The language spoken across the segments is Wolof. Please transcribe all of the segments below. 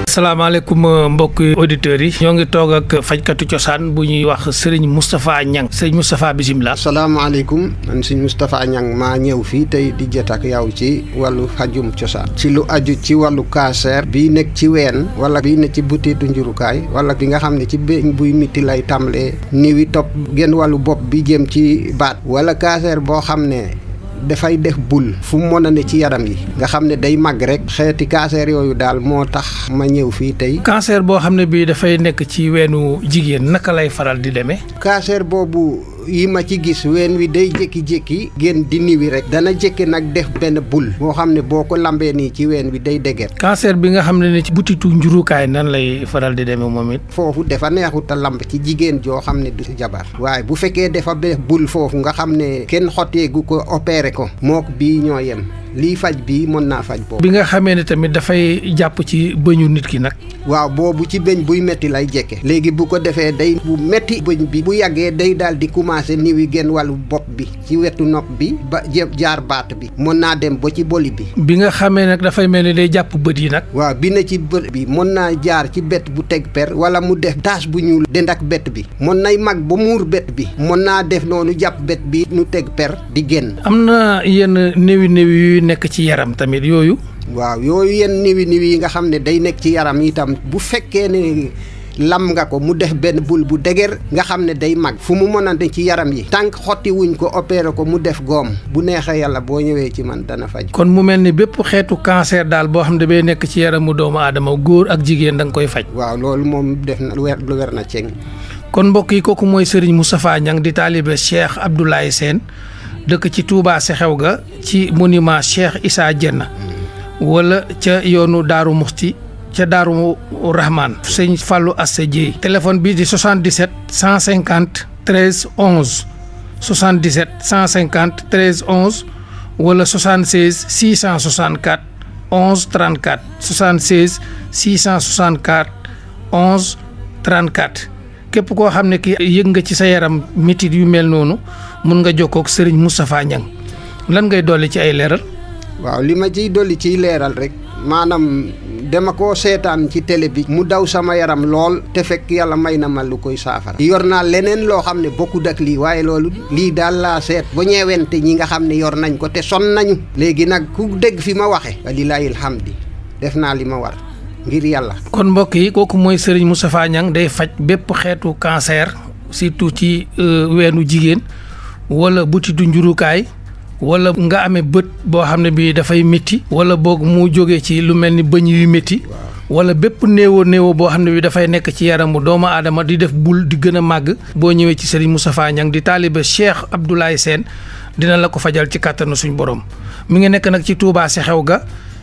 asalaamaaleykum mbokk auditeurs yi ñoo ngi toog ak fajkatu cosaan bu ñuy wax Serigne Moustapha Niang Serigne Moustapha bisimilah. asalaamaaleykum man Serigne Moustapha Niang maa ñëw fii tey di jot ak yow ci wàllu fajum cosaan ci lu aju ci wàllu cancer bii nekk ci ween wala bii nekk ci butitu njurukaay wala bi nga xam ne ci bëñ buy miti lay tàmbalee niwi topp genn wàllu bopp bi jëm ci baat wala cancer boo xam ne dafay def bul fu mu mën a ne ci yaram yi nga xam ne day màgg rek xeeti cancer yooyu daal moo tax ma ñëw fii tey. cancer boo xam ne bii dafay nekk ci weenu jigéen naka lay faral di demee. cancer boobu yi ma ci gis ween wi day jékki-jékki génn di niwi rek dana jékki nag def benn bul boo xam ne boo ko lambee nii ci ween wi day dëgër. cancer bi nga xam ne ci butitu njurukaay nan lay faral di demee moom it. foofu dafa neexut a lamb ci jigéen joo xam ne du jabar waaye bu fekkee dafa def bul foofu nga xam ne kenn xotteegu ko opéré ko mook bii ñoo yem lii faj bii mën naa faj boobu. bi nga xamee ne tamit dafay jàpp ci bëñu nit ki nag. waaw boobu ci bëñ buy metti lay jekke léegi bu ko defee day bu metti bëñ bi bu yàggee day daal di commencé niwi genn wàllu bopp bi ci wetu nopp bi ba jaar baat bi mën naa dem ba ci boli bi. bi nga xamee nag dafay mel ni day jàpp bët yi nag. waaw bi na ci bët bi mën naa jaar ci bët bu teg per wala mu def tache bu ñuul dend ak bët bi mën nay mag ba muur bët bi mën naa def noonu jàpp bët bi nu teg per di génn. am na yenn néewi yu nekk ci yaram tamit yooyu. waaw yooyu yenn niwi yi nga xam ne day nekk ci yaram itam bu fekkee ne lam nga ko mu def benn bul bu dëgër nga xam ne day mag fu mu mën a ne ci yaram yi tànk xotti wuñ ko opéré ko mu def goom bu neexee yàlla boo ñëwee ci man dana faj. kon mu mel ni bépp xeetu cancer daal boo xam ne bay nekk ci yaramu doomu aadama góor ak jigéen da nga koy faj. waaw loolu moom def na lu wer na ceng. kon mbokk yi kooku mooy Serigne Moustapha Niang di taalibe Cheikh Abdoulaye Sène dëkk ci Touba Sexew ga ci monument Cheikh Issa Diène wala ca yoonu Daaru Muxti ca Daaru Rahman sëñ Fallou Assa Dieye téléphone bi di 77 150 13 11 77 150 13 11 wala 76 664 11 34 76 664 11 34 képp koo xam ne ki yëg nga ci sa yaram mitit yu mel noonu mun nga jokkoo ak Serigne Moustapha Niang lan ngay dolli ci ay leeral. waaw li ma ciy dolli ciy leeral rek maanaam dama ko seetaan ci télé bi mu daw sama yaram lool te fekk yàlla may na ma lu koy saafara. yor naa leneen loo xam ne bokkut ak lii waaye loolu lii daal laa seet ba ñeewente ñi nga xam ne yor nañ ko te son nañu. léegi nag ku dégg fi ma waxe walilahi alhamdi def naa li ma war ngir yàlla. kon mbokk yi kooku mooy Serigne Moustapha Niang day faj bépp xeetu cancer surtout ci weenu jigéen wala butitu njurukaay wala nga amee bët boo xam ne bii dafay métti wala boog mu jógee ci lu mel ni bëñ yu métti wala bépp néewo boo xam ne bi dafay nekk ci yaramu doomu aadama di def bul di gën a màgg boo ñëwee ci Serigne Moustapha Niang di taalibe Cheikh Abdoulaye Sène dina la ko fajal ci kàttanu suñ borom mi ngi nekk nag ci Touba Sexew ga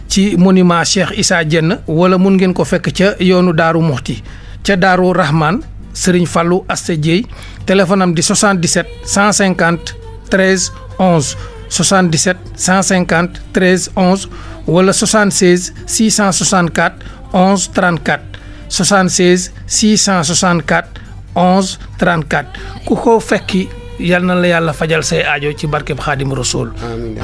ci monument Cheikh Issa Diène wala mun ngeen ko fekk ca yoonu Daaru Muxti ca Daaru Rahman Serigne Fallou Assa Dieye téléphone am di 77 150 13 11 77 150 13 11 wala 76 664 11 34 76 664 11 34 ku ko fekki yal na la yàlla fajal say aajo ci barkeb Xaadim Rasuul. amiin.